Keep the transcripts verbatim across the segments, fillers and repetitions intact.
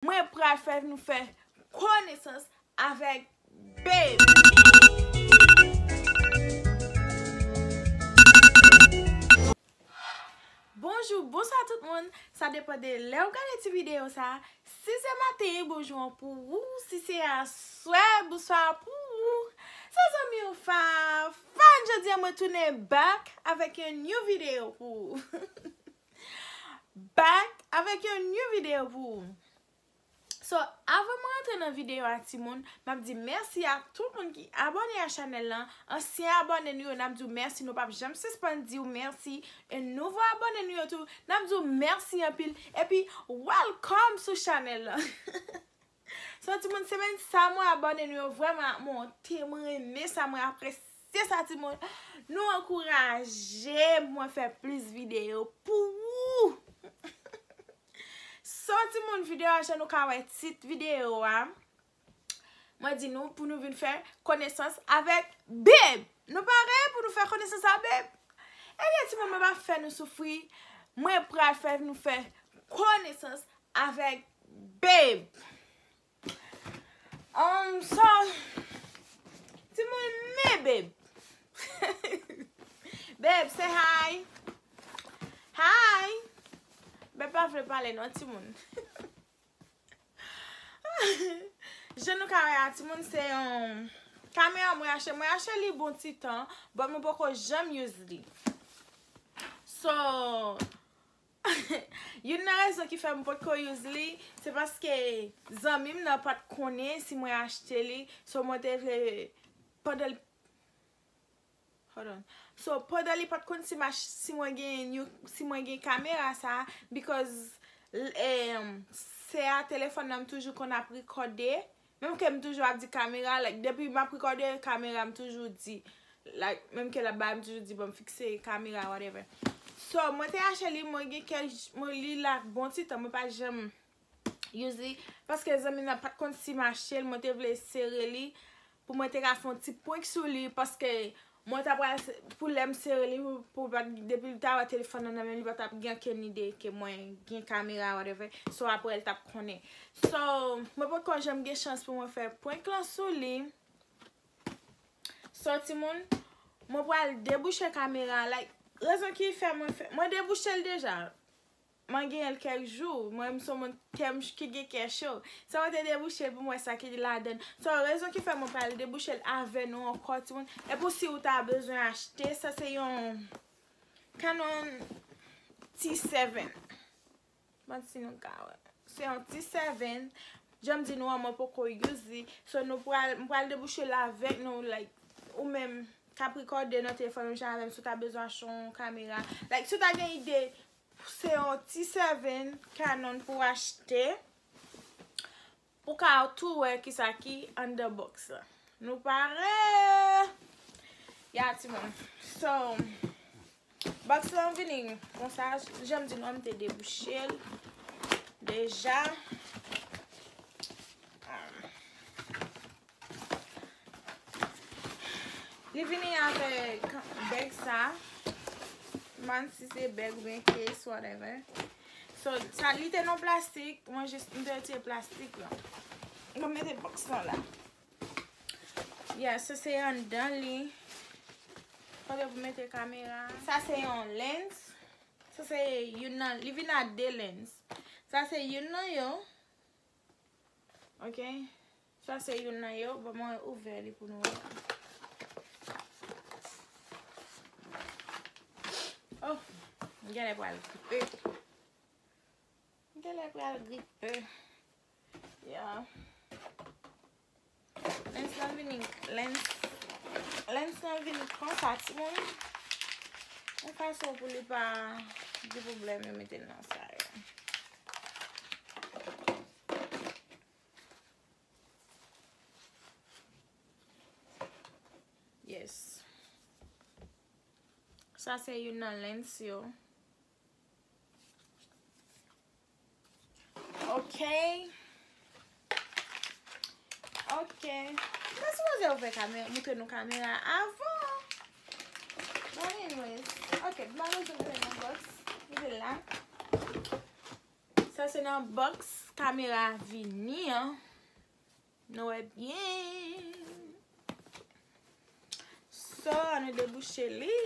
Mwen pral fè nou fè konesans avèk Babe. Bonjou, bonswa tout moun. Sa depann de lè w gade ti videyo sa. Si se maten, bonjou an pou ou. Si se aswè, bonswa pou ou. Se zanmi w Fafan. Jodi a mwen tounen back avèk yon new video pou ou. Back avèk yon new video pou ou. So, avan mwen rantre nan videyo a, timoun, m ap di mèsi a tout moun ki abòne a chanèl lan. Ansyen abòne nou yo, n ap di w mèsi, nou p ap janm sispann di w mèsi. E nouvo abòne nou yo tou, n ap di w mèsi anpil. Epi, welcome sou chanèl lan. So, timoun, semèn sa, mwen abòne nou yo vrèman ap monte, mwen renmen sa, mwen apresye sa, timoun. Nou ankouraje mwen fè plis videyo pou ou. So, timoun, videyo a, jan nou ka wè tit videyo a, mwen di nou pou nou vin fè konesans avèk Babe. Nou pare pou nou fè konesans avèk Babe? Ebyen, timoun, mwen pa fè nou soufri. Mwen pral fè nou fè konesans avèk Babe. Um, so, timoun, men Babe. Babe, say hi. Hi. Babe pa vle pale non, timoun. Jan nou ka wè a, timoun, se yon kamera mwen achte. Mwen achte li bon ti tan, but mwen poko janm use li. So, youn nan rezon ki fè m potko use li, se paske zanmi m nan pa t konnen si mwen achte li. So, mwen te vle, pandan l, hold on. So, pandan li pa t konn si m ach-, si mwen gen yon, si mwen gen kamera sa, because, l-, em, sè a telefòn nan m toujou konn ap rekòde. Menm ke m toujou ap di kamera, like, depi m ap rekòde kamera, m toujou di, like, menm ke l ap bay, m toujou di, bon, m fikse kamera, whatever. So, mwen te achte li, mwen gen kèk j-, mwen li la bon ti tan, mwen pa janm use li, paske zanmi nan pa t konn si m achte l, mwen te vle sere li, pou mwen te ka fè yon ti prank sou li, paske mwen ta pral se-, pou lè m sere li, pou, pou pa, depi l ta wè telefòn nan nan men li, pa t ap gen okenn ide ke mwen gen kamera, whatever. So, apre l t ap konnen. So, mwen potko janm gen chans pou mwen fè prank lan sou li. So, timoun, mwen pral debouche kamera. Like, rezon ki fè mwen fè, mwen debouche l deja. Mwen genyen l kèk jou. Mwen, m se yon moun tèm ki gen kè cho. So, mwen te debouche l pou mwen sa ki ladan. So, rezon ki fè mwen pral debouche l avè nou ankò, timoun. E pou si ou ta bezwen achte, sa se yon Canon T seven. Ban si nou ka wè. Se yon T seven. Jan m di nou an, mwen poko use li. So, nou pral, m pral debouche l avèk nou, like, ou menm k ap rekòde nan telefòn ou jan avè m, si w ta bezwen achte yon kamera. Like, si w ta gen ide, se yon T seven Canon pou w achte. Pou ka tou wè kisa ki anndan box la. Nou pare? Ya, timoun. So, box lan vini konsa, jan m di nou an, m te debouche l deja. Li vini avèk bag sa. M pa konn si se bag oubyen case, whatever. So, sa, li te nan plastik. Mwen jis, m te retire plastik lan. Mwen mete box lan la. Yeah, sa se anndan li. Kote pou mete kamera. Sa se yon lens. Sa se youn nan, li vin ak de lens. Sa se youn nan yo. Ok. Sa se youn nan yo. Bon, mwen ouvè li pou nou wè. Oh, m genlè pral gripe. M genlè pral gripe. Yeah. Lens lan vini, lens, lens lan vini konsa, timoun. Yon fason pou li pa gen pwoblèm, yo mete l nan sa yo. Yes. Sa se youn nan lens yo. Ok. Ok. M ta sipoze ouvè kamera, montre nou kamera avan. But anyways. Ok, m pa bezwen mete nan box. Mete l la. Sa se nan box Kamera vini an. Nou wè byen. So, ann nou debouche li.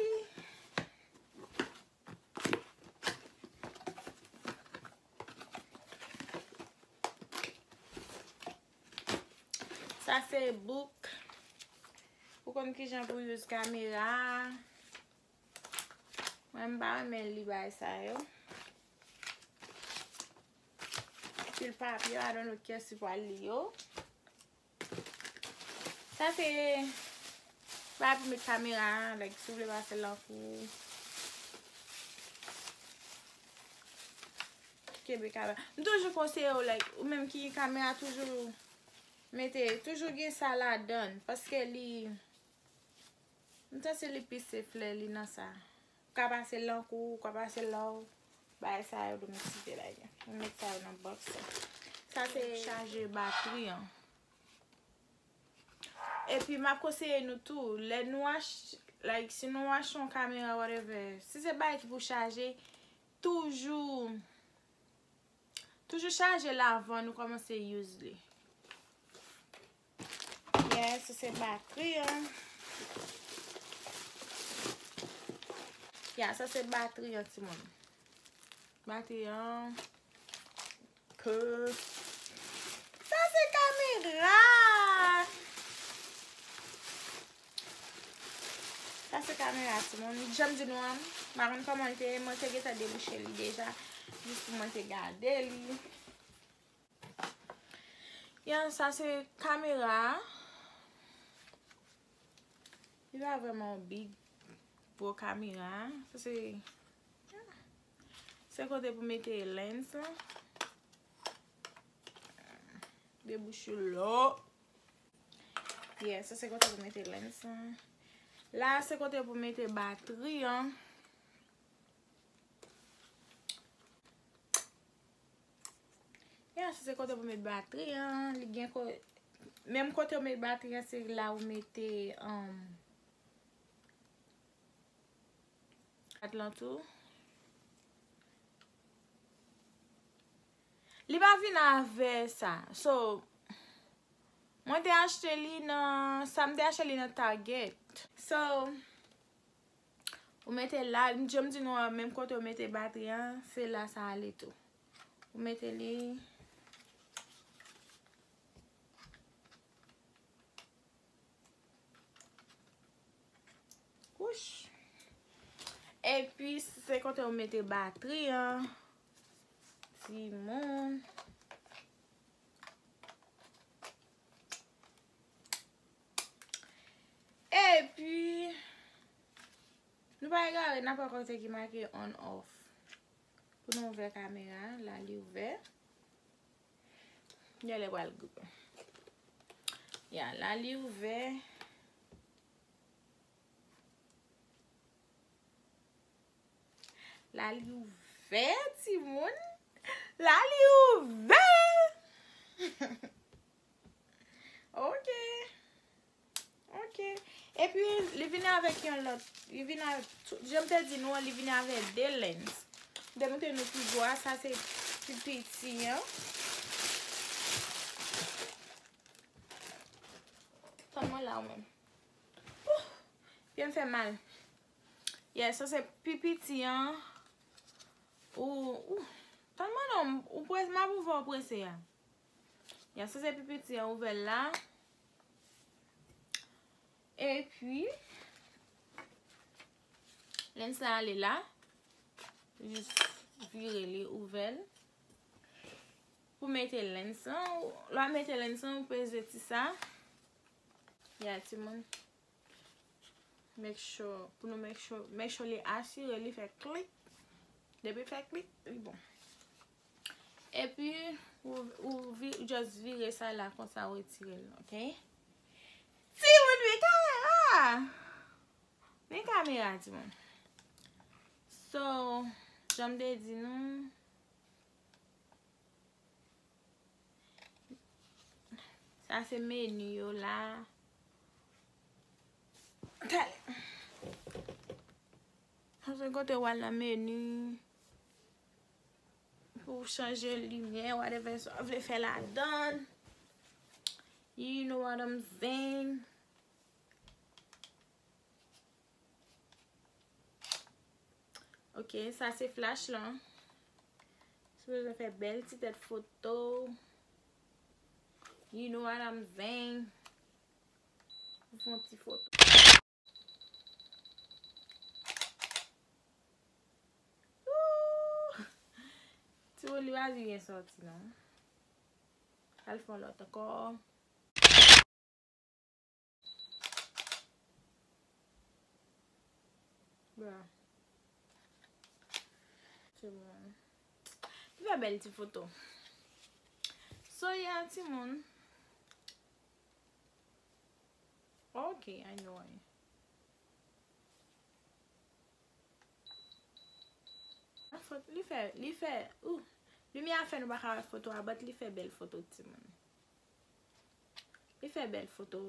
Sa se book. Ou konn kijan pou use kamera. Mwen m pa renmen li bagay sa yo. Pil papye, I don't know kiyès ki pral li yo. Sa se bagay pou met kamera, like, si w vle pase l nan kou. Kenbe kamera. M toujou konseye w, like, ou menm ki gen kamera, toujou mete, toujou gen sa ladan, paske li, m santi li pi safe lè li nan sa. Ou ka pase l nan kou, ou ka pase l la, bagay sa yo domestik la gen. M met sa yo nan box sa. Sa se chaje batri an. Epi m ap konseye nou tou, lè nou ach-, like, si nou achte yon kamera, whatever, si se bagay ki pou chaje, toujou, toujou chaje l avan nou kòmanse use li. Yeah, sa se batri an. Yeah, sa se batri an, timoun. Batri an. Ke. Sa se kamera. Sa se kamera, timoun. Jan m di nou an, m pa konn kòman l te ye, mwen te gentan debouche li deja. Jis pou mwen te gade li. Yeah, sa se kamera. Li pa vrèman yon big gwo kamera. Sa se, se kote pou mete lens lan. Debouche la. Yeah, sa se kote pou mete lens lan. La se kote pou mete batri an. Yeah, sa se kote pou met batri an. Li gen ko-, menm kote ou met batri an, se la ou mete, um, kat lan tou. Li pa vin avè sa. So, mwen te achte li nan, sa m te achte li nan Target. So, ou mete la, jan m di nou an, menm kote ou mete batri an, se la sa ale tou. Ou mete li. Wouch. Epi, se kote ou mete batri an. Timoun. Epi, nou pa egare, n ap wè kote ki make on off. Pou nou ouvè kamera, la li ouvè. Genlè pral gou. Ya, la li ouvè. La li ouvè, timoun. La li ouvè. Ok. Ok. Epi, li vini avèk yon lòt. Li vini avèk, jan m te di nou an, li vini avèk de lens. M te montre nou pi gwo a, sa se pi piti an. Tann mwen la ou menm. Ouh, pye m fè mal. Yeah, sa se pi piti an. Ou, ou, tann mwen non, ou prese, m ap ouvè ou prese a. Ya, sa se pi piti an, ouvè l la. Epi, lens la ale la. Jis vire li, ouvè l. Pou mete lens lan, ou, lè w mete lens lan, ou peze ti sa. Ya, timoun. Make sure, pou nou make sure, make sure li asire, li fè klik. Depi fè klik, li bon. Epi, ou, ou vi-, ou just vire sa la konsa, ou retire l, ok? Timoun, men kamera! Men kamera, timoun. So, jan m te di nou, sa se meni yo la. Talè. Sa se kote w al nan meni. Pou chanje limyè, whatever sa w vle fè ladan. You know what I'm saying? Ok, sa se flash lan. Si w bezwen fè bèl ti tèt foto, you know what I'm saying. Ou fè yon ti foto. Ooh! Timoun, li pa byen sòti non. Al fè yon lòt ankò. Bra. Timoun. Li fè bèl ti foto. So, yeah, timoun. Ok, I know. Li fè, li fè, uh, limyè a fè nou pa ka wè foto a, but li fè bèl foto, timoun. Li fè bèl foto.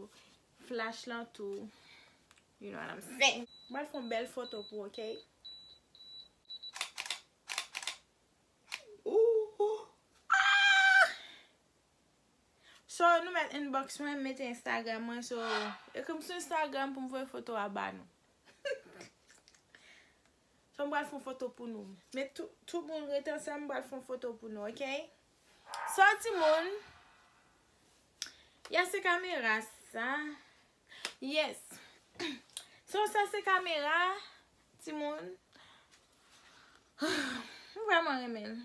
Flash lan tou. You know what I'm saying? Mwen fè yon bèl foto pou, ok? Ooh. Ah! So, nou mèt inbox mwen, mete Instagram mwen, so, ekri m sou Instagram pou m voye foto a ba nou. So, m pral fè yon foto pou nou. Men tout, tout moun rete ansanm, m pral fè yon foto pou nou, ok? So, timoun, ya se kamera sa. Yes. So, sa se kamera, timoun. M vrèman renmen l.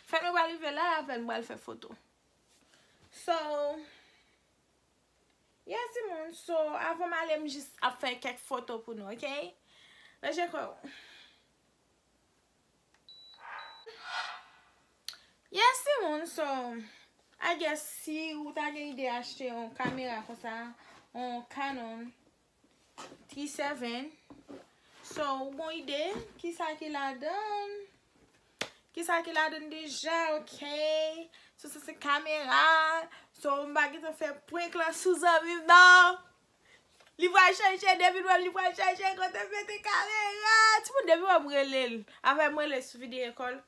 Fèt mwen pral rive la, avè l m pral fè foto. So, yes, timoun. So, avan m ale, m jis ap fè kèk foto pou nou, ok? Ranje kò w. Yes, timoun. So, I guess si ou ta gen ide achte yon kamera konsa, yon Canon T seven. So, ou gon ide kisa ki ladan? Kisa ki ladan deja, ok? So, sa se kamera. So, m pa gentan fè prank lan sou zanmi m, non. Li pral chèche, depi l wè m, li pral chèche kote m mete kamera. Timoun, depi wè m rele l. Apre m rele sou videyo call.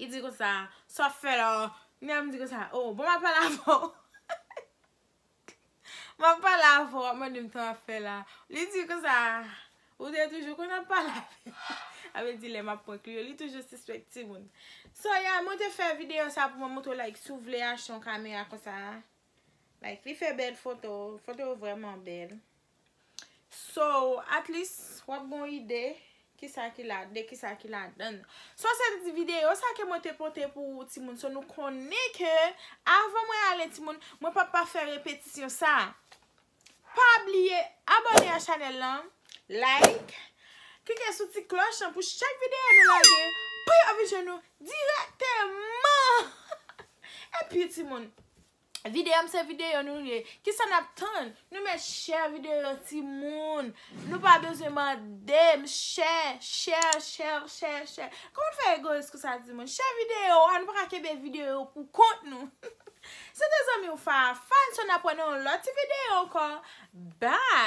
Li di konsa, "Sa w ap fè la?" Kounya m di konsa, "Oh, bon, m ap pale avè w." M ap pale avè w, w ap mande m sa w ap fè la. Li di konsa, "Ou te toujou konn ap pale avè l." Sa vle di lè m ap prank li yo, li toujou sispèk timoun. So, yeah, mwen te fè videyo sa pou mwen montre w, like, si w vle achte yon kamera konsa. Like, li fè bèl foto, foto yo vrèman bèl. So, at least, w ap gon ide kisa ki la, de kisa ki ladan. So, se te ti videyo sa ke mwen te pote pou timoun. So, nou konnen ke avan mwen ale, timoun, mwen p ap pa fè repetisyon sa. Pa bliye abòne a chanèl lan, like, klike sou ti klòch lan pou chak videyo nou lage, pou yo vin jwenn nou dirèkteman. Epi, timoun, videyo m se videyo nou ye. Kisa n ap tann? Nou mèt share videyo yo, timoun. Nou pa bezwen mande m. Share, share, share, share, share. Kòman w fè egoyis konsa, timoun? Share videyo a, nou pa ka kenbe videyo yo pou kont nou. Se te zanmi w Fafa, so n ap wè nan yon lòt ti videyo ankò. Bye!